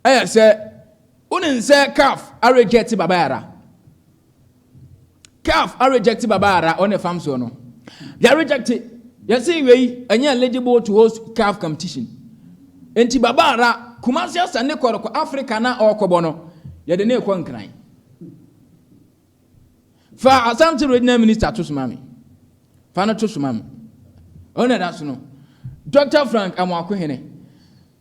Ɛyɛ sɛ wonim sɛ CAF areject Baba Yara. CAF areject Baba Yara ɔne fam soɔ no. Yɛareject, yɛse wei ɛnyɛ eligible to host CAF competition. Nti Baba Yara, Kumasi Asante Kɔtɔkɔ, Africa na ɔrekɔbɔ no, yɛde ne rekɔ Nkran. Fa Asante Regional Minister to soma me. Fa no to soma me. Ɔno na ɛda so no. Dr. Frank Amoakohene.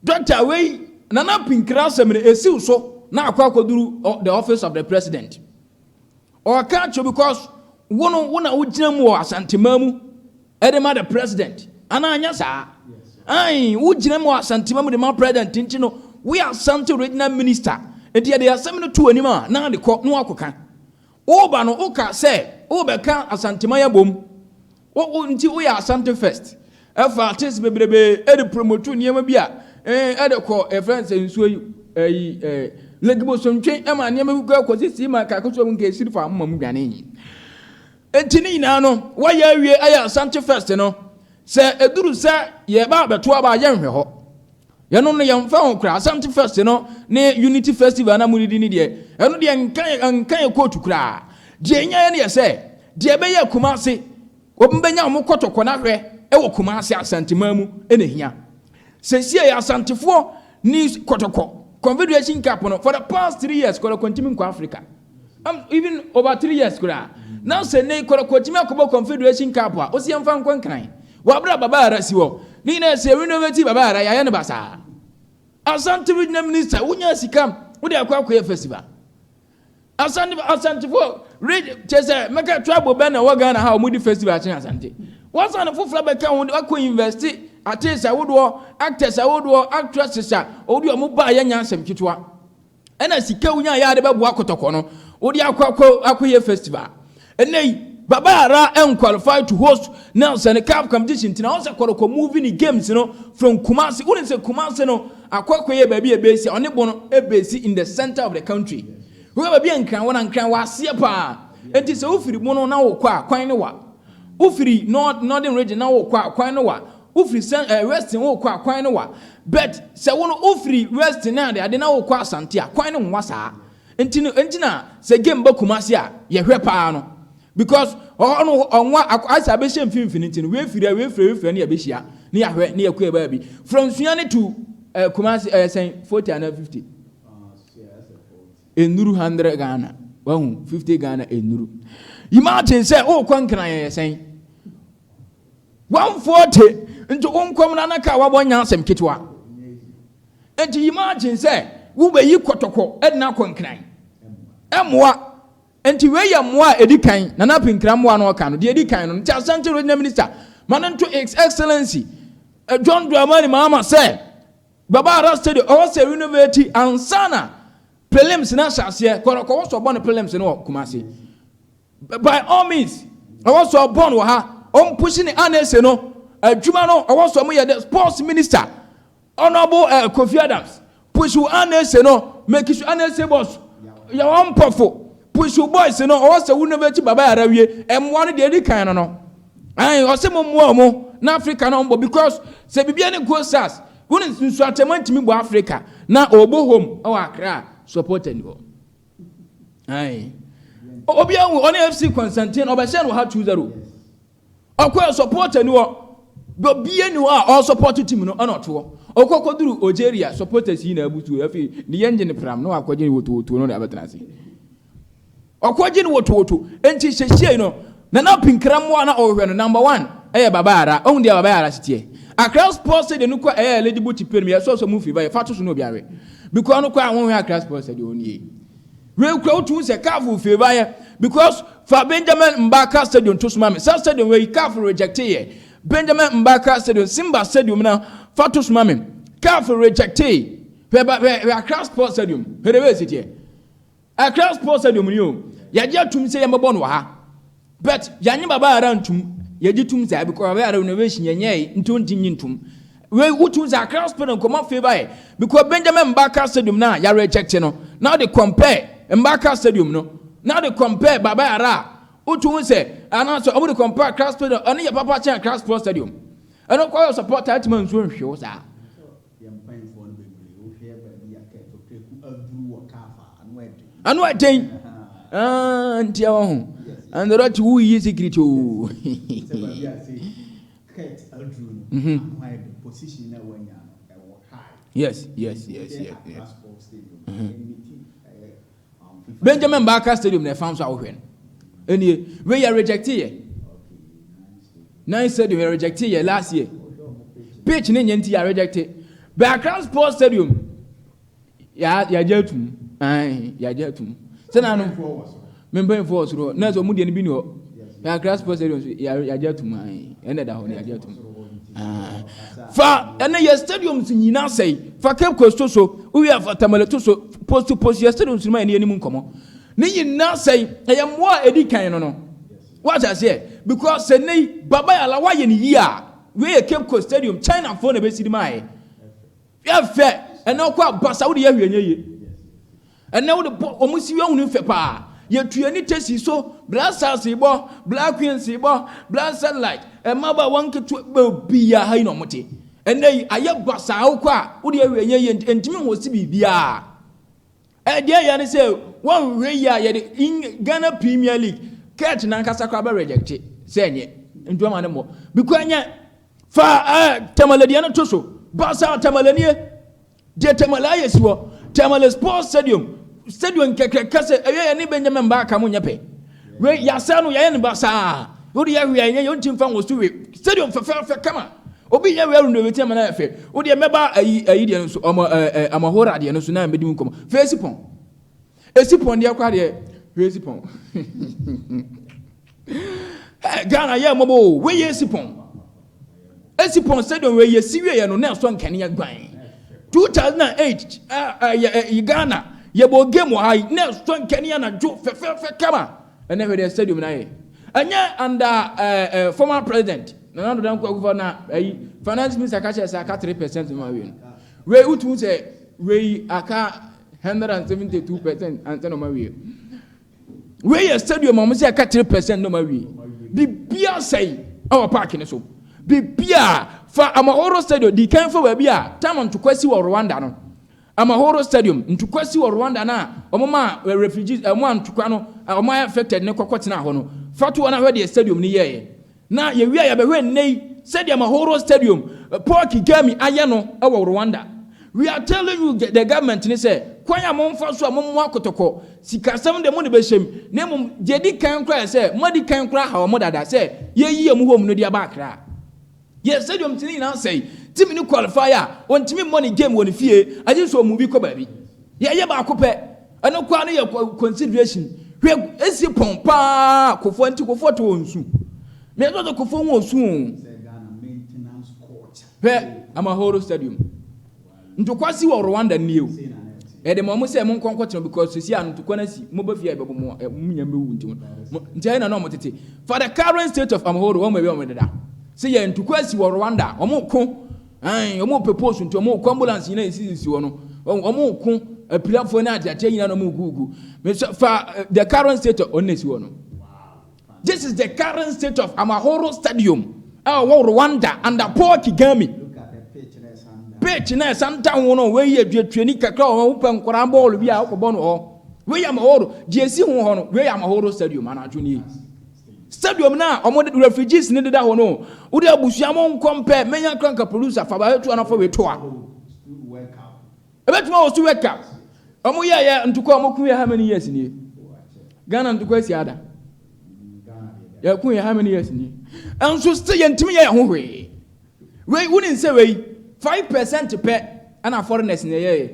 Doctor wei, Nana Pinkra asɛm no esiw so na akɔ akɔduru the office of the president. Ɔka kyerɛ because wo no, wo na wogyina mu wɔ Asanteman mu ɛde ma the president. Anaa anyɛ saa? Ayi, wogyina mu wɔ Asanteman mu de ma president nti no, woyɛ Asante Regional Minister. Nti yɛde asɛm no to anim a na de kɔ na wakɔka. Woba no, woka sɛ wobɛka Asanteman yɛ bom. Wo nti woyɛ Asante first. Ɛfa artist bebrebe ɛde promote nneɛma bi a ɛde kɔ ɛfrɛ sɛ nsuo yi ɛyi Lake Bosomtwe, ɛma nneɛma bi kɔ ɛkɔ sisi ma kakoso mu nka esiri fa ama mu dwane yi. Nti ne nyinaa no, wɔyɛ awie ɛyɛ Asante first no, sɛ eduru sɛ yɛba abɛto aba a, yɛnhwɛ hɔ. Yɛno no yɛmfa ho kora. Asante first no ne Unity Festival na mudidi ne deɛ, ɛno deɛ nka yɛ kootu koraa. Deɛ nya yɛ no yɛ sɛ deɛ ɛbɛyɛ Kumase wɔn bɛnya wɔn Kɔtɔkɔ n'ahwɛ ɛwɔ Kumase Asanteman mu ɛna hia. Sɛsie yɛ Asantefoɔ ne Kɔtɔkɔ Confederation Cup no, for the past 3 years Kɔtɔkɔ ntumi nkɔ Africa, even over 3 years koraa na sɛ ne Kɔtɔkɔ ntumi akɔbɔ Confederation Cup a osi yɛmfa nkɔ Nkran wabere Baba Yara si hɔ ne nyinaa sɛ renovate Baba Yara, yɛayɛ no basaa. Asante Regional Minister, wonya sika wode akɔyɛ festival. Asantefoɔ kyɛ sɛ mɛka tribe bɛn na ɛwɔ Ghana ha a wɔde festival akyɛn Asante? Wɔsan no foforɔ bɛka ho, akɔ invest artists ahodoɔ, actors ahodoɔ, actresses a wɔde wɔn ba yɛ nya asɛm ketewa, ɛna sika wonya yɛ ade bɛboa Kɔtɔkɔ no, wode akɔ akɔyɛ festival. Ɛnɛ yi Baba Yara ɛnqualify to host na sɛ ne CAF competition ntina wɔn sɛ Kɔtɔkɔ moving ne games no from Kumasi. Wɔn sɛ Kumasi no akɔyɛ baabi a ebesi ɔne bɔ no ebesi in the center of the country. Wɔn baabi a Nkran wɔ na Nkran wɔ aseɛ paa, nti sɛ wofiri mu no na wokɔ a, kwan ne wa. Wofiri Northern Region na wokɔ a, kwan ne wa. Wofiri sɛn Western wokɔ a, kwan ne wa. But sɛ wɔn wofiri Western na ade na wokɔ Asante a, kwan ne nwa saa. Nti no nti na sɛ game ba Kumasi a, yɛhwɛ paa no because ɔno ɔnwa asɛ abɛhyɛ mfimfini, nti no wefiri a wefiri ne yɛbɛhyia ne yɛahwɛ ne yɛkɔ yɛ baabi from Sunyani to Kumasi sɛn 40 ana 50, enuru 100 Ghana, wahu 50 Ghana enuru. Imagine sɛ ɔrekɔ Nkran yɛ sɛn 140, nti nkɔm na anaka wabɔ nya asɛm ketewa. Nti imagine sɛ wobɛyi Kɔtɔkɔ ɛde no akɔ Nkran, ɛmmoa. Nti wei yɛ mmoa a ɛdi kan, Nana Pinkra mmoa no ɔka no deɛ ɛdi kan no. Nti Asante Regional Minister, ma no nto His Excellency John Dramani Mahama sɛ Baba Yara Stadium ɔwɔ sɛ renovate ansa na prelims na ahyɛ aseɛ. Kɔtɔkɔ wɔ sɛ ɔbɔ ne prelims no wɔ Kumase. By all means, ɔwɔ sɛ ɔbɔ no wɔ ha. Ɔmpush ne anese no adwuma no, ɔwɔ sɛ ɔmo yɛ. The sports minister, Honourable Kofi Adams, push anese no, make sure anese boss yɛ wɔn mpɔfo, push boys no. Ɔwɔ sɛ renovate Baba Yara wie. Ɛmmoa no deɛ ɛdi kan no, ayi ɔsɛ mo mmoa ɔmo na Africa na ɔmbɔ because sɛ biribiara ne go sars wɔn nsu atɛmɔ ntumi bɔ Africa na ɔbɔ home ɛwɔ Accra, supporter ni hɔ. Ayi obi ahu ɔne FC Constantine ɔbɛhyɛ no ha 2-0, ɔkɔ supporter ni hɔ, obie ni hɔ a ɔsupport team no. Ɛna ɔto hɔ ɔkɔ kɔduru Algeria, supporters yi na abutu. Afei ne yɛn gye ne pram na wakɔgye ne wotowoto no de abɛtena ase, ɔkɔgye ne wotowoto. Nti hyehyɛ no, Nana Pinkra mmoa na ɔhwehwɛ no, number one ɛyɛ Baba Yara. Ɔhun deɛ Baba Yara si teɛ. Accra Sports Stadium no kɔ ɛyɛ eligible to pay no, yɛ sɔsɔ mu firi ba yɛ fa to so na obi awe because ɔno kɔ a wɔn hwɛ Accra Sports Stadium nie wei kura wotu sɛ CAF firi ba yɛ because fa Benjamin Mbaka Stadium to soma mi. Saa stadium wei CAF reject yɛ. Benjamin Mbaka Stadium, Simba Stadium na fa to soma mi, CAF reject. Hwɛ ba hwɛ hwɛ Accra Sports Stadium, hwɛ de wei si teɛ. Accra Sports Stadium ni o, yɛgye atum sɛ yɛmbɛbɔ no wɔ ha, but yɛanye Baba Yara ntum. Yɛgye tum sɛ because Baba Yara renovation yɛnyɛ yi nti nti nyi ntum. Wei wotum sɛ Accra Sports nkɔmɔ favour yɛ because Benjamin Mbaka Stadium na yɛ reject no na de compare Mbaka Stadium no na de compare Baba Yara a, wotum sɛ anaasɛ ɔmo de compare Accra Sports, ɔno yɛ papa kyɛn Accra Sports Stadium. Ɛno kɔ yɛ supporter ɛtuma nsuo nhwɛ wo saa. Yɛn mpanyinfoɔ no bebree, wohwɛ baabi a kaa Ano ɛden. Ah, nti ɛwɔ ho. Andorɔte woyi secret o. Yes. Benjamin Barker Stadium na ɛfa nso a wohwɛ no. Ɛnie, wei yɛ reject yɛ. Nine Stadium yɛ reject yɛ last year. Pitch ne nyɛ nti yɛ reject. But Accra Sports Stadium yɛagye atum. Ayi, yɛagye atum. Sɛ no me mpanyinfoɔ wɔ soro hɔ na sɛ ɔmo deɛ no bi ni hɔ. Accra Sports Stadium so yɛagye atum, ayi, ɛna ɛda hɔ no yɛagye atum. Fa ɛnɛ yɛ stadiums nyinaa sɛe. Fa Cape Coast to so, wowie a fa Tamale to so, post post yɛ stadiums no ma yɛne yɛnim nkɔmmɔ ne nyinaa sɛe. Ɛyɛ mmoa a ɛdi kan no, wate aseɛ? Because sɛ ne yi Baba Yala wayɛ ne yie a, wei yɛ Cape Coast Stadium, Chinafoɔ na ɛbɛsi de maa yɛ. Yɛfɛ ɛnɛ ɔkɔ abasa wode yɛ hwɛ nyɛ yie. Ɛnɛ wode bɔ ɔmo si wɛhunu fɛ paa. Yɛtu ani tɛsi so, Black Stars bɔ, Black Queens bɔ, Black Satellite, mmabaawa nketewa baabiaa ha yi na ɔmo te. Ɛnɛ yi ayɛ basaa, wokɔ a wode ahwɛ nyɛ yie, ntumi wɔ si biribiaa. Ɛdeɛ yɛ ne sɛ wɔnhwɛ yi a yɛde in Ghana Premier League kɛt nankasa koraa bɛ reject sɛ ɛnyɛ nti ɔma ne mmɔ because ɛnyɛ. Fa Tamale deɛ no to so basa. Tamale nie deɛ Tamale ayɛ si hɔ, Tamale Sports Stadium, stadium kɛkɛ sɛ ɛyɛ yɛ ne Benjamin Baaka mo nyɛ pɛ. Wei yasa no yɛyɛ ne basaa, wode yɛ hwɛ yɛ yɛ ntumi fa wɔ so. Wei stadium fɛfɛɛfɛ kama, obi yɛ wei renovate ama na yɛ fɛ. Wode mɛba ayi deɛ no so, ɔmɔ ɛɛ ɛɛ Amahora deɛ no so na mbɛdi mu nkɔmɔ. Fɛ Essipon, Essipon deɛ kora deɛ, hwɛ Essipon. Ɛ Ghana yɛ mɔbɔ o. Wei yɛ Essipon, Essipon Stadium. Wei yɛ si wie yɛ no na ɛsɔ nkanea gwan. 2008 ɛ ɛ ɛ Ghana yɛbɔ game wɔ ha yi na ɛsɔ nkanea na dwo fɛfɛɛfɛ kama. Ɛnɛ hwɛ deɛ stadium na yɛ. Ɛnyɛ under ɛɛ ɛ former President Nana Addo Dankwa Akufo na ɛyi finance minister ka kyerɛ sɛ aka 3% ma wie no. Wei wotu sɛ wei aka 172% ansa na ɔma wie. Wei yɛ stadium a wɔn sɛ ɛka 3% na ɔma wie. Bibia sɛyi ɛwɔ park ne so, bibia. Fa Amahoro Stadium di kan, fa baabi a tam ntokwa si wɔ Rwanda no. Amahoro Stadium, ntokwa si wɔ Rwanda na wɔn ma refugees, wɔn a ntokwa no wɔn ayɛ affected ne kɔkɔ tena hɔ no. Fa to wɔn ahwɛ deɛ stadium no yɛɛyɛ na yɛwie a yɛbɛhwɛ nnɛ yi sɛdeɛ Amahoro Stadium Paul Kagame ayɛ no ɛwɔ Rwanda. We are telling you, the government ni sɛ kwan a momfa so a mommoa Kotɔkɔ sikasɛm de mo de bɛhyɛm, na mmom deɛ di kan koraa sɛ moadi kan koraa ha wɔn dada sɛ yɛyi ɔmo hɔ mu no de aba Akra. Yɛ stadium ti ne nyinaa sɛe, team ne qualify a wɔntumi mmɔ ne game wɔ ne fie, agye sɛ ɔmu bi kɔ baabi. Yɛyɛ baako pɛ, ɛno koraa no yɛ consideration. Hwɛ Essipon paa, Kofoɔ nti Kofoɔ to wɔ nsu mɛ ɛsɛ sɛ Kofoɔ ho osu o. Hwɛ Amahoro Stadium, ntokwa si wɔ Rwanda nie o. Ɛde ma ɔmo sɛ mo nkɔ nkɔtena because sisi a ntokwa no asi mo bɛ fie a ɛbɛbɔ mo ɛ mo nya mbɛwu nti mo nti ɛyɛ na na ɔmo tete. For the current state of Amahoro, wɔn mo ebi ɔmo deda sɛ yɛ ntokwa asi wɔ Rwanda. Ɔmo ko ɛn ɔmo pɛ post nti ɔmo ko ambulance nyinaa esisi hɔ no. Ɔmo ko apirafoɔ ne adeakyɛ nyinaa na ɔmo gugu mɛ. Fa the current state of ɔno esi hɔ no. This is the current state of Amahoro Stadium a ɔwɔ Rwanda under Paul Kagame. Pitch na ɛsan da ho no, wei yɛ duatuani kakra wɔ hɔ, wopɛ nkwaraa bɔɔlo bi a wokɔbɔ no hɔ. Wei yɛ Amahoro deɛ esi ho hɔ no. Wei yɛ Amahoro Stadium anadwo nie. Stadium na ɔmo de refugees ne deda hɔ no, wode abusua mo nkɔ mpɛ mɛnya kranka producer fa ba etu anafɔ wei to a ebɛtuma wɔ so World Cup ɔmo yɛ yɛ ntokɔ ɔmo kun yɛ. How many years nie Ghana ntokɔ esi ada yɛ kun yɛ? How many years nie? Ɛnso still yɛntumi yɛ yɛn ho hwee. Wei wuni nsɛ wei 5% pɛ ɛna foreigners na ɛyɛ yɛ,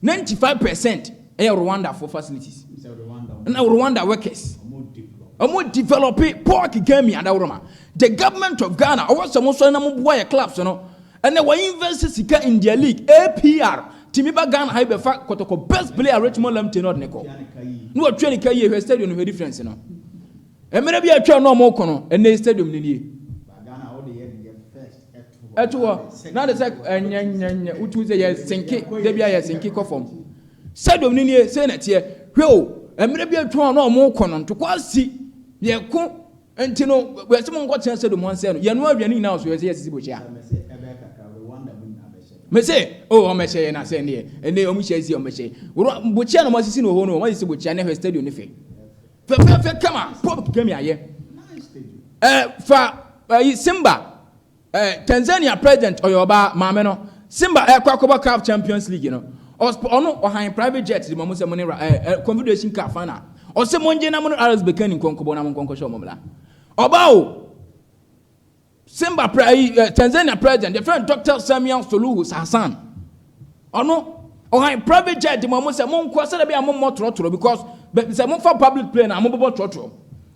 95% ɛyɛ Rwanda for facilities ɛna Rwanda workers ɔmo develop. Paul Kagame adaworoma, the government of Ghana, ɔwɔ sɛ mo sɔrɔ na mo boa yɛ clubs no. Ɛnɛ wɔn invest sika in their league. APR tìmí ba Ghana ha yi bɛfa Kɔtɔkɔ best player Richmond Lamptey na ɔde ne kɔ na wɔtwa ne ka yie. Hwɛ stadium no, hwɛ difference no. Mmerɛ bi atwa na ɔmo kɔ no, ɛnɛ stadium no nie ɛto hɔ na de sɛ ɛnyɛnyɛnyɛ wotu sɛ yɛ sinke debi a yɛ sinke kɔ fam. Stadium no nie sɛ na teɛ. Hwɛ o, mmerɛ bi atwa na ɔmo kɔ no, ntokɔ asi yɛ ko nti no wɔsɛ mo nkɔ tena stadium hɔ nsɛn no yɛn no aduane nyinaa so yɛ sɛ yɛ sisi bɔkyia. Me se, oh, wɔn bɛhyɛ yɛn asɛn deɛ. Ɛnɛ wɔn hyɛ si wɔn bɛhyɛ. Wura bokyia na wɔn asisi no wɔ hɔ no, wɔn asisi bokyia ne hwɛ stadium ne fɛ. Fɛfɛɛfɛ kama, Paul Kagame ayɛ. Ɛɛ fa ɛyi Simba, ɛɛ Tanzania president ɔyɛ ɔbaa maame no. Simba ɛkɔ akɔbɔ CAF Champions League no. Ɔno ɔhan private jet de ma mo sɛ mo ne ɛɛ ɛ Confederation Cup final. Ɔsɛ mo ngye na mo ne RS Berkane nkɔnkɔbɔ na mo nkɔnkɔhyɛ wɔn mmla. Ɔbaa o. Simba pre ayi eh, Tanzania president yɛfrɛ no Dr. Samia Suluhu Hassan. Ɔno ɔhan private jet ma mo sɛ monkɔ sɛdeɛ bɛyɛ a mommɔ trɔtrɔ because sɛ momfa public plane a mobɛbɔ trɔtrɔ.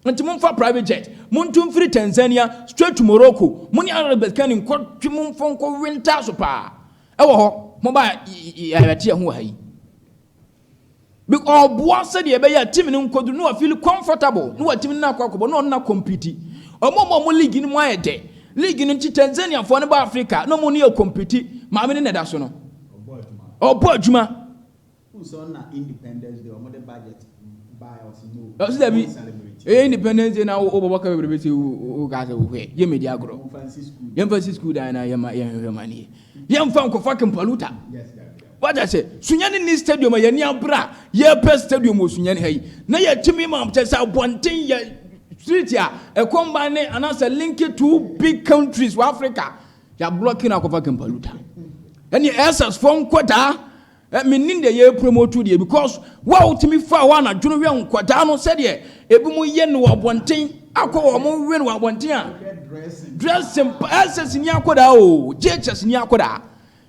Nti momfa private jet montu mfiri Tanzania straight to Morocco. Mo ne Arab Kani nkɔtwe momfa nkɔ winter so paa. Ɛwɔ hɔ moba yɛte yɛn ho wɔ ha yi. Because ɔboa sɛdeɛ ɛbɛyɛ a team no nkɔduru na wafeel comfortable na watumi no akɔ akɔbɔ na ɔno na compete. Ɔmo a ɔmo league no mu ayɛ dɛ. League no nti Tanzaniafoɔ no ba Africa na ɔmo no yɛ compete. Maame no na ɛda so no. Ɔbɔ adwuma. Independence Day, ɔmo de budget buy us no. Ɔsi dabi ɛyɛ Independence Day na wobɔbɔ ka bebrebe sɛ wo ka sɛ wohwɛ yɛ medi agorɔ. Yɛmfa si school dan na yɛma yɛhwehwɛ ma ne yɛ. Yɛmfa nkɔfa Kimpaluta. Wagya sɛ Sunyani ni stadium a yɛni abere a yɛpɛ stadium wɔ Sunyani ha yi na yɛtumi ma kyɛ sɛ abɔnten yɛ street a ɛkɔmba ne anaasɛ link two big countries wɔ Africa yɛablocki no akɔfa Kimpaluta ɛne SS foɔ nkɔdaa. Mennim deɛ yɛ promote deɛ because wo a wotumi fa hɔ anadwo no hwɛ nkɔdaa no sɛdeɛ ebi mu yɛ no wɔ abɔnten akɔ wɔ mo we no wɔ abɔnten a dressing SS ni akɔdaa o, JHS ni akɔdaa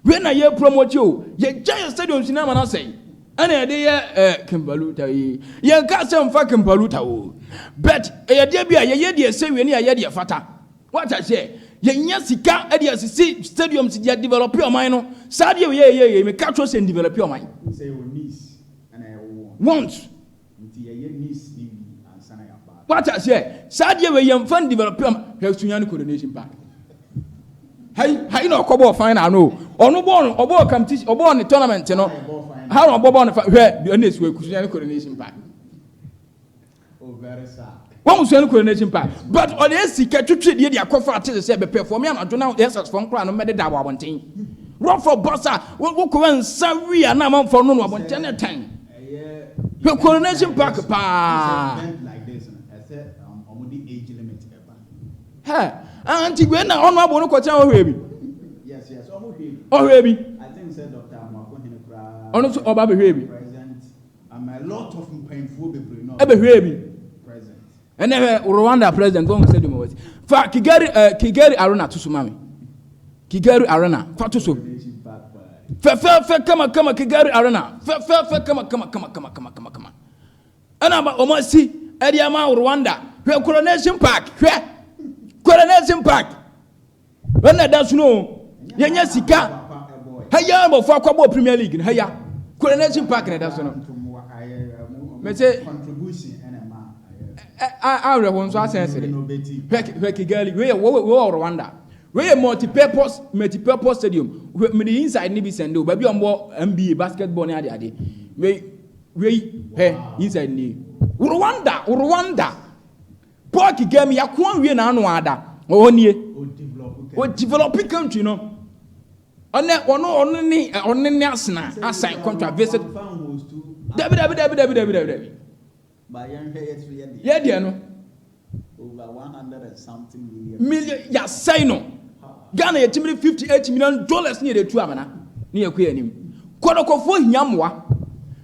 wei na yɛ promote o. Yɛgya yɛ stadium si na ama no asɛe ɛna yɛde yɛ Kimpaluta yi. Yɛnka sɛ mfa Kimpaluta o, but ɛyɛ deɛ bi a yɛyɛ deɛ sɛ wie ne yɛyɛ deɛ fata. Wata sɛ yɛnya sika ɛde asisi stadiums deɛ develop ɔman no. Saa deɛ yɛ yɛ yɛ meka kyerɛ sɛ develop ɔman once. Wata sɛ saa deɛ wei yɛmfa develop ɔman. Hwɛ Sunyani Coronation Park hayi hayi na ɔkɔ bɔɔ final no. Ɔno bɔɔ no, ɔbɔɔ competition, ɔbɔɔ ne tournament no ha na ɔbɔ bɔɔ no fa. Hwɛ ɛna esi wɔ Sunyani Coronation Park. Wɔn Sunyani Coronation Park, but ɔde esi kɛtwitwi deɛ de akɔfa ate sɛ bɛpɛ fɔm yɛ anadwo na yɛsɛ fɔm koraa no mɛdeda wɔ abɔnten rɔfɔ bɔsa wokɔ nsa wi a na amanfoɔ no no abɔnten ne tan. Hwɛ Coronation Park paa. Hɛ anti wei na ɔno abo no kɔkyɛn ɔhwɛ bi. Ɔhwɛ bi, ɔno nso ɔba bɛhwɛ bi. Ɛbɛhwɛ bi. Ɛnɛ hwɛ Rwanda president wɔn stadium wɔ fa Kigali, Kigali Arena to so ma mi. Kigali Arena fa to so fɛfɛɛfɛ kama kama. Kigali Arena fɛfɛɛfɛ kama kama kama kama kama kama kama ɛna wɔn asi ɛde ama Rwanda. Hwɛ Coronation Park, hwɛ Coronation Park ɛna ɛda so no. Yɛnyɛ sika haya bɔfo akɔbɔ Premier League no haya. Coronation Park na ɛda so no. Mɛsɛ awerɛho nso asɛn sere. Hwɛ, hwɛ Kigali. Wei yɛ wɔ Rwanda. Wei yɛ multi purpose stadium. Hwɛ, mede inside ne bi sɛnde o, baabi a wɔbɔ NBA basketball ne ade ade. Wei hwɛ inside ni. Rwanda, Rwanda Paul Kagame yako awie n'ano ada ɔwɔ nie. O developing country no, ɔnɛ ɔno ne asena asign contract visit. Dabi dabi dabi dabi dabi dabi dabi. Yɛ deɛ no million yasɛn no. Ghana yɛ timi $58 million ne yɛde tu amana ne yɛ kɔ yɛ anim. Kɔtɔkɔfoɔ hia mmoa.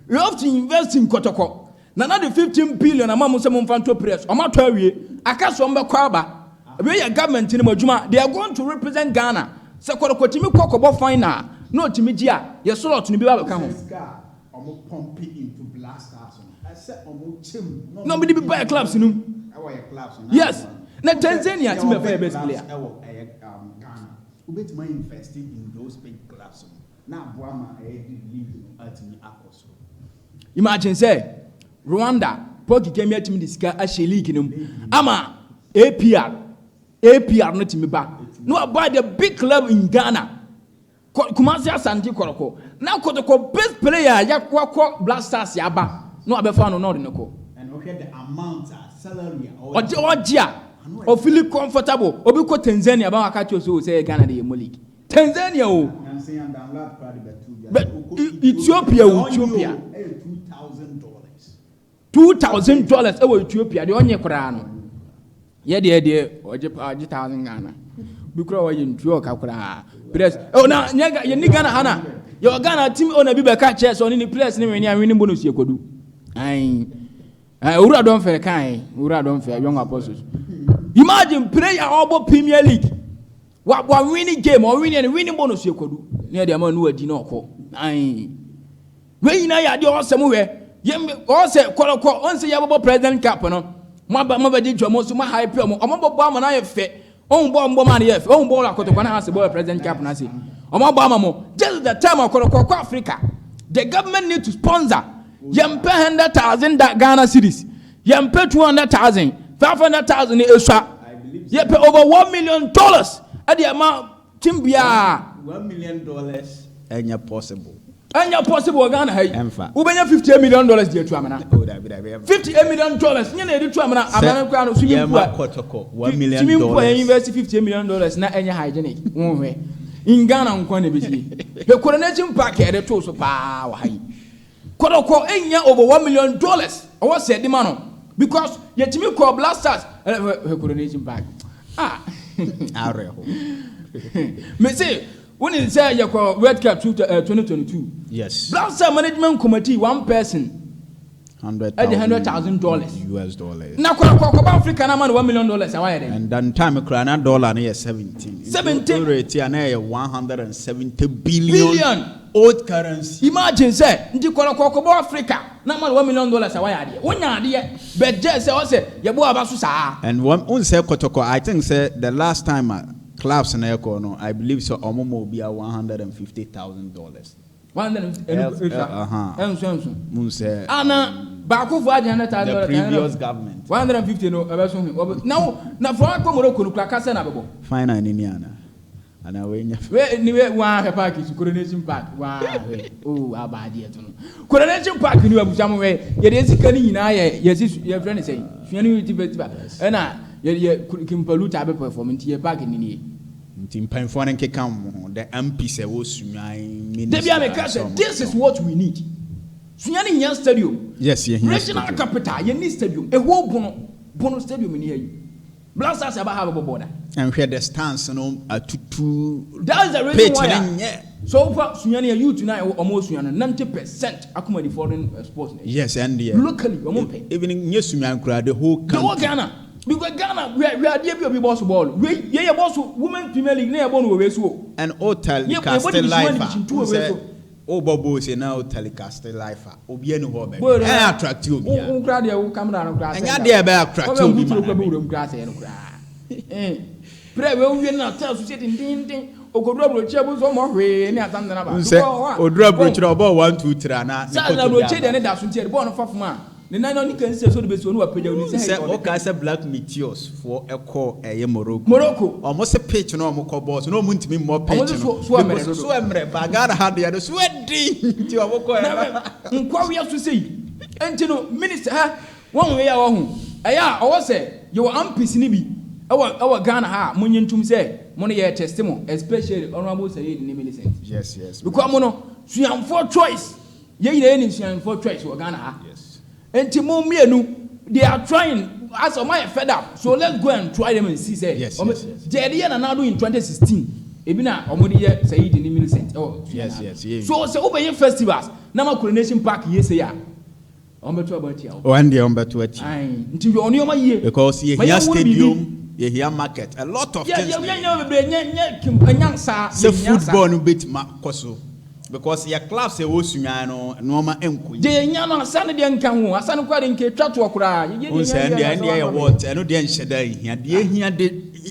We have to invest in Kɔtɔkɔ. Nana de 15 billion ama mo sɛ mo nfa nto press. Ɔmo atɔ awie aka so ɔmo bɛkɔ aba. Wei yɛ government no mu adwuma. They are going to represent Ghana. Sɛ Kɔtɔkɔ tumi kɔ kɔbɔ final na otumi gye a, yɛ slot no bi ba bɛka ho. Ɔmo pump into Black Stars no, ɛsɛ ɔmo kyɛm. Na ɔmo de bi ba yɛ clubs no mu. Ɛwɔ yɛ clubs no. Yes, na Tanzania team bɛfa yɛ best player. Ɛwɔ ɛyɛ Ghana, wobɛtumi invest in those big clubs no na aboa ma ɛyɛ de league no atumi akɔ soro. Imagine sɛ Rwanda Paul Kagame atumi de sika ahyɛ league no mu ama APR no tumi ba na waba the big club in Ghana, Kumasi Asante Kɔtɔkɔ, na Kɔtɔkɔ best player a yakɔ Black Stars aba na wabɛfa no na ɔde no kɔ. And wohwɛ the amount a salary a ɔgye a ɔfeel comfortable. Obi kɔ Tanzania ba waka kyerɛ so sɛ Ghana de yɛ mo league. Tanzania o. But Ethiopia wɔ Ethiopia. $2,000 ɛwɔ Ethiopia deɛ, ɔnyɛ koraa no. Yɛ deɛ ɔgye pa, ɔgye 1,000 Ghana bi koraa, ɔyɛ ntua ɔka koraa press. Oh, na nyɛ yɛ ni Ghana ha na yɛ Ghana team owner bi bɛka kyerɛ sɛ ɔne ne players ne wɛni a wɛni bonus yɛ kodu ayi ɛɛ Owura Dɔnfɛ kan, Owura Dɔnfɛ, Young Apostles. Imagine player ɔbɔ Premier League wa winning game, ɔwinning ne winning bonus yɛ kodu ne yɛ de ama no wadi na ɔkɔ ayi. Wei nyinaa yɛ adeɛ ɔsɛ mo hwɛ yɛn ɔsɛ kɔlɔkɔ ɔnsɛ yɛ bɔbɔ President Cup no, mo aba, mo bɛgye dwa, mo so mo hype ɔmo, ɔmo bɔbɔ ama no ayɛ fɛ. Ɔmo bɔ, ɔmo bɔ ma no yɛ fɛ. Ɔmo bɔ akɔtɔkɔ na ase bɔ President Cup na ase, ɔmo abɔ ama mo. Just the time akɔlɔkɔ kɔ Africa, the government need to sponsor. Yɛn pɛ 100,000 Ghana cedis, yɛn pɛ 200,000, 500,000 esua. Yɛ pɛ over $1 million ɛde ɛma team biara. $1 million ɛnyɛ possible. Ɛnyɛ possible wɔ Ghana ha yi. Ɛmfa. Wobɛnya $58 million de atu amena. Oh, dabi, dabi, ɛmfa. $58 million nyɛ na yɛde tu amena. Amena koraa no, swimming pool a Yɛma Kɔtɔkɔ $1 million swimming pool a yɛn invest $58 million na ɛnyɛ hygienic wɔn hwɛ in Ghana nkwa na ebi hwɛ Coronation Park a yɛde to so paa wɔ ha yi. Kɔtɔkɔ enya over $1 million ɔwɔ sɛ ɛde ma no because yɛtumi kɔ Black Stars ɛɛ hwɛ Coronation Park, ah. Awerɛho. Mese wonim sɛ yɛkɔ World Cup 2022. Black Stars management committee, one person 100 ɛde $100,000. US dollars. Na kɔkɔba Africa na ma no $1 million a, wayɛ dɛ. And then time kura na dollar no yɛ 17. 17. Rate a na yɛ 170 billion. Billion. Old currency. Imagine sɛ nti kɔkɔkɔbɔ Africa na ma no $1 million a, wayɛ adeɛ, wonya adeɛ bɛgye sɛ ɔsɛ yɛbɔ aba so saa. And one un sɛ Kɔtɔkɔ, I think sɛ the last time a clubs na ɛkɔ no, I believe sɛ ɔmo ma obi a $150,000. One hundred ɛnu ɛnso ɛnso. Mun sɛ ana baako fo agye hundred thousand the dollars. Previous government. 150 no ɛbɛ so hu na wo na fɔ akɔ Morocco no kura kasa na bɛbɔ. Final ni ni ana wei nya. We ni we waa hwɛ park so, Coronation Park waa hwɛ o, aba adeɛ to no Coronation Park ni abusa mo hwɛ. Yɛde sika ni nyinaa yɛ yɛsi yɛfrɛ ne sɛ Sunyani Unity Festival, ɛna yɛ yɛ King Paluta abɛ perform nti yɛ park ni nie. Nti mpanyinfoɔ no nkeka wɔn ho, the MP sɛ wɔ Sunyani minister. Debi ameka sɛ this is what we need. Sunyani hia stadium. Yes, yɛ hia regional stadium. Capital, yɛ ni stadium eho Bono Bono stadium ni yɛ yi Black Stars aba ha bɛbɔ bɔɔda. Nhwɛ the stands no atutu. That's the reason pitch why ne a nyɛ. So wofa Sunyani yɛ youth na ɔmo Sunyani 90% akoma di foreign sports. Yes, ɛn deɛ. Locally ɔmo mpɛ. Even nye Sunyani kura, the whole The whole country. Ghana, because Ghana wɛ adeɛ bi obi bɔ so bɔɔlo wei yɛ yɛ bɔ so Women Premier League ne yɛ bɔ no wɔ wei so o. And o Yɛ- yɛbɔ telecast division one, live a division two wɔ wei sɛ so. o bɔ bose na o telecast live a, obi ani hɔ bɛ Bɔɔlo ɛ attract obi wo a wo kura deɛ, wo camera no kura. Ɛnyɛ adeɛ ɛbɛ attract obi ma ma na bɛ wura mu kura sɛ no kura ɛn pere wei wie na tɛ so se dendenden okoduro aburokyire bo so ɔmɔ hwee ne asan nana ba. Nsɛ oduru aburokyire ɔbɔ one two three ana ne saa na kɔtɔ aburokyire bi deɛ ne da so nti yɛde bɔɔl no fa fam a, ne nan na ɔne kan sɛ so de bɛ si ɔno wa pagya ɔne aba sɛ sɛ ɔka sɛ Black Meteors foɔ ɛkɔ ɛyɛ Morocco. Morocco. Ɔmo sɛ pitch no ɔmo kɔ bɔɔl so na ɔmo ntumi mmɔ pitch Ɔmo no sɛ so ɛmmerɛ Because dodo. so ɛmmerɛ ba Ghana ha deɛ no so ɛdi nti ɔmo kɔ na ɛyɛ nkɔwea so sɛ yi nti no minister ha wɔn wei a wɔho ɛyɛ a ɔwɔ sɛ yɛwɔ MPs ni bi ɛwɔ Ghana ha a mo nye ntum sɛ mo no yɛ test mo, especially Honourable Sayed ne Millicent. Because mo no Sunyanifoɔ choice, yɛn nyinaa yɛ ni Sunyanifoɔ choice wɔ Ghana ha. Nti mo mmienu, they are trying as ɔmo ayɛ fed up, so let's go and try them and see sɛ ɔmo deɛ yɛde yɛ Nana Addo in 2016 ebi na ɔmo de yɛ Sayid ne Millicent ɛwɔ so sɛ wobɛyɛ festivals na ma Coronation Park yɛ sɛ a, ɔmo bɛto aba atia wo. Ɔn deɛ ɔmo bɛto akyi. Ayi, nti yɛ ɔnneɛma yie. Because Ma yɛhia yɛnworo biribi. stadium, yɛhia market, a lot of yɛ things yɛ na yɛ yɛhia. nyɛ bebree nyɛ nyɛ kim ɛnyansa. Sɛ football no bɛtumi akɔ so because yɛ clubs a ɛwɔ Sunyani no, nneɛma nkɔ yie. Deɛ yɛnya no asa no deɛ nka ho asa no koraa de nka etwa toɔ koraa. Yɛ N sɛ ɛndeɛ yɛ wɔ ɛno deɛ nhyɛ da ehia deɛ ehia de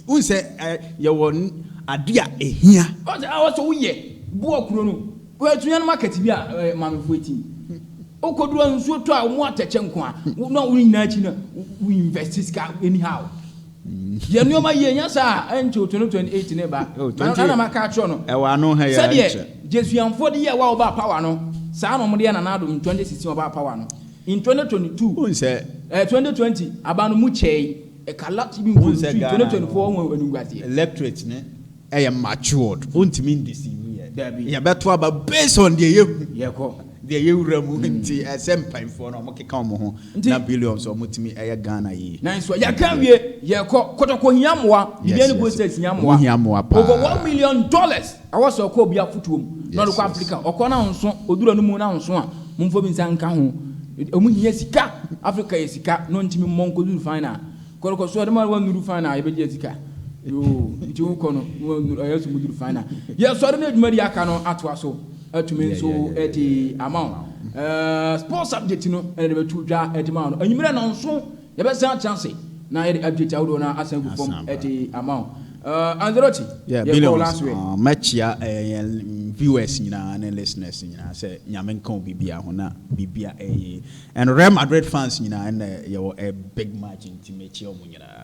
n sɛ ɛ yɛwɔ ade a ehia. Ɔsɛ a wɔsɛ woyɛ boɔ kuro no wɔatua no market bi a maamefoɔ eti okoduro nsuo tɔ a wɔn atɛkyɛ nko a na wɔn nyinaa akyi na wo invest sika anyhow. Yɛ nneɛma yie nya saa ɛnkyɛ o 2028 ne ba. Oh, na 28 na maka akyerɛ no ɛwɔ ano ha yɛ sɛdeɛ nkyɛ. Jesuanfoɔ de yɛ wa ɔba power no saa na wɔn de yɛ Nana Addo in 2016 ɔba power no in 2022. N sɛ 2020 aba no mu kyɛɛ ɛkala ti bi N sɛ nkontui Ghana 2024 wɔn animguaseɛ. Electorate ne ɛyɛ matured, ontumi ndeceive yɛ. Dabi. Yɛbɛto aba based on deɛ yɛhu, yɛkɔ deɛ yɛwura mu. Nti ɛsɛ mpanyinfoɔ no ɔmo keka ɔmo ho na billions ɔmo tumi ɛyɛ Ghana yie. Nanso yɛka wie, yɛkɔ. Kɔtɔkɔ hia mmoa, Bibiani Gold Stars hia mmoa. Ɔmo hia mmoa paa. Over $1 million awɔ sɛ ɔkɔ obi afotuo mu na ɔde kɔ Africa. Ɔkɔ na nso oduro no mu na nso a momfo bi nsa nka ho. Ɔmo hia sika. Africa yɛ sika na ɔntumi mmɔ nkɔduru final. Kɔtɔkɔ so ɔde ma wɔnnuru final, yɛbɛgye sika yoo. Nti wokɔ no wɔnnuru, ɛyɛ so muduru final. Yɛsɔre no, adwuma di aka no atoa so atumi nso ɛde ama wo. Sports update no ɛna de bɛto dwa ɛde ma wo no. Anwummerɛ no nso yɛbɛsan atena ase na yɛde update ahodoɔ no asan gu fam Asan ba. ɛde ama wo. Ancelotti, yɛkɔ billions last week. Mɛkyia yɛn viewers nyinaa ne listeners nyinaa sɛ Nyame nka wo biribia ho na biribia ɛyɛ, and Real Madrid fans nyinaa, ɛnna yɛwɔ a big match, nti mɛkyia ɔmo nyinaa.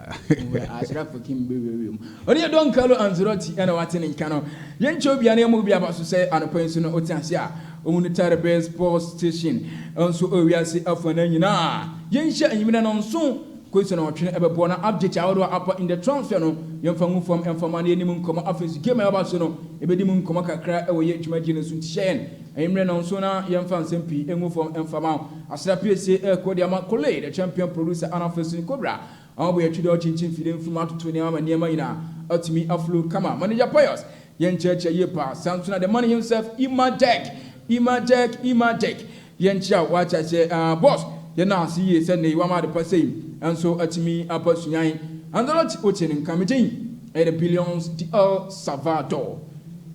Ashraf Kim bebree mu ɔne yɛ Don Carlo Ancelotti ɛna wate ne nka no. Yɛnkyɛ obia na yɛma obi aba so sɛ anɔpa yi nso no wote ase a ɔmu no tare best sports station nso ɔwiase afa no nyinaa. Yɛnhyɛ anwummerɛ no nso kɔsi na ɔtwene ɛbɛboɔ na update ahodoɔ apa in the transfer no, yɛmfa ngu fam ɛmfa ma no yɛnim nkɔmmɔ. Afei nso game a ɛba so no, yɛbɛdi mu nkɔmmɔ kakra ɛwɔ yɛ dwumadie no so. Nti hyɛ yɛn anwummerɛ no nso na yɛmfa nsɛm pii ɛngu fam ɛmfa ma wo. Asra piesie ɛkɔ de ama Kole the champion producer, ana afei so Cobra àwọn bɔ yɛtwi dɛ ɔkyenkyen fide mfum atoto nneɛma ma nneɛma nyinaa atumi aflow kama. Manager Pius, yɛnkyerɛkyerɛ yie paa. Sanso na the man himself, Imajek, Imajek, Imajek, yɛnkyerɛ a wakyerɛkyerɛ boss, yɛn ase yie sɛ ne wama ade pa sɛyi nso atumi aba sunyan. Ancelotti otie ne nka megyen ɛyɛ the billions di El Salvador.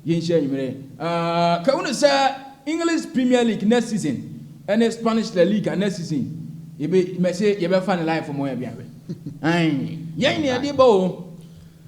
Yɛnhyɛ anwummerɛ ka wone sɛ English Premier League next season ɛne Spanish La Liga next season, yɛbɛ mɛsɛ yɛbɛfa ne live mɔ yɛ bi ahwɛ. Ɛn yɛn ni yɛde ba o,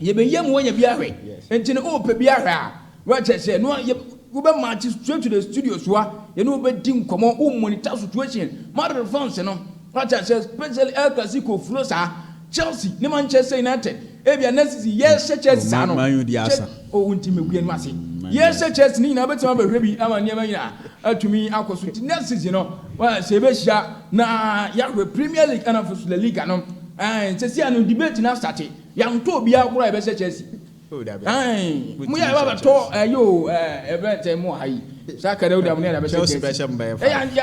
yɛbɛyɛ mu wɔnyɛ bi ahwɛ. Nti no ɔɔpɛ bi ahwɛ a, wɔakyerɛkyerɛ no yɛ wobɛ march straight to the studio so a yɛne wobɛdi nkɔmmɔ, wo monitor situation. Madrid fans no, wɔakyerɛkyerɛ, especially El Clasico flow saa, Chelsea ne Manchester United ebia next season yɛhyɛ Chelsea saa no. Man U di asa. O nti megu anim ase, yɛhyɛ Chelsea ne nyinaa bɛtumi abɛhwɛ bi ama nneɛma nyinaa atumi akɔ so. Nti next season no sɛ yɛbɛhyia na yɛahwɛ Premier League ɛna afei so La Liga no. Ɛn sɛsi ano debate na start, yɛntɔ obiara koraa yɛbɛhyɛ Chelsea. Oh, dabi. Ɛn mo yɛ ɛbɛ bɛtɔ ɛyɛ o, ɛbɛ ntɛ mo ha yi saa kɛdɛ o de amu ne yɛrɛ bɛhyɛ Chelsea bɛhyɛ mo bɛyɛ ɛyɛ five.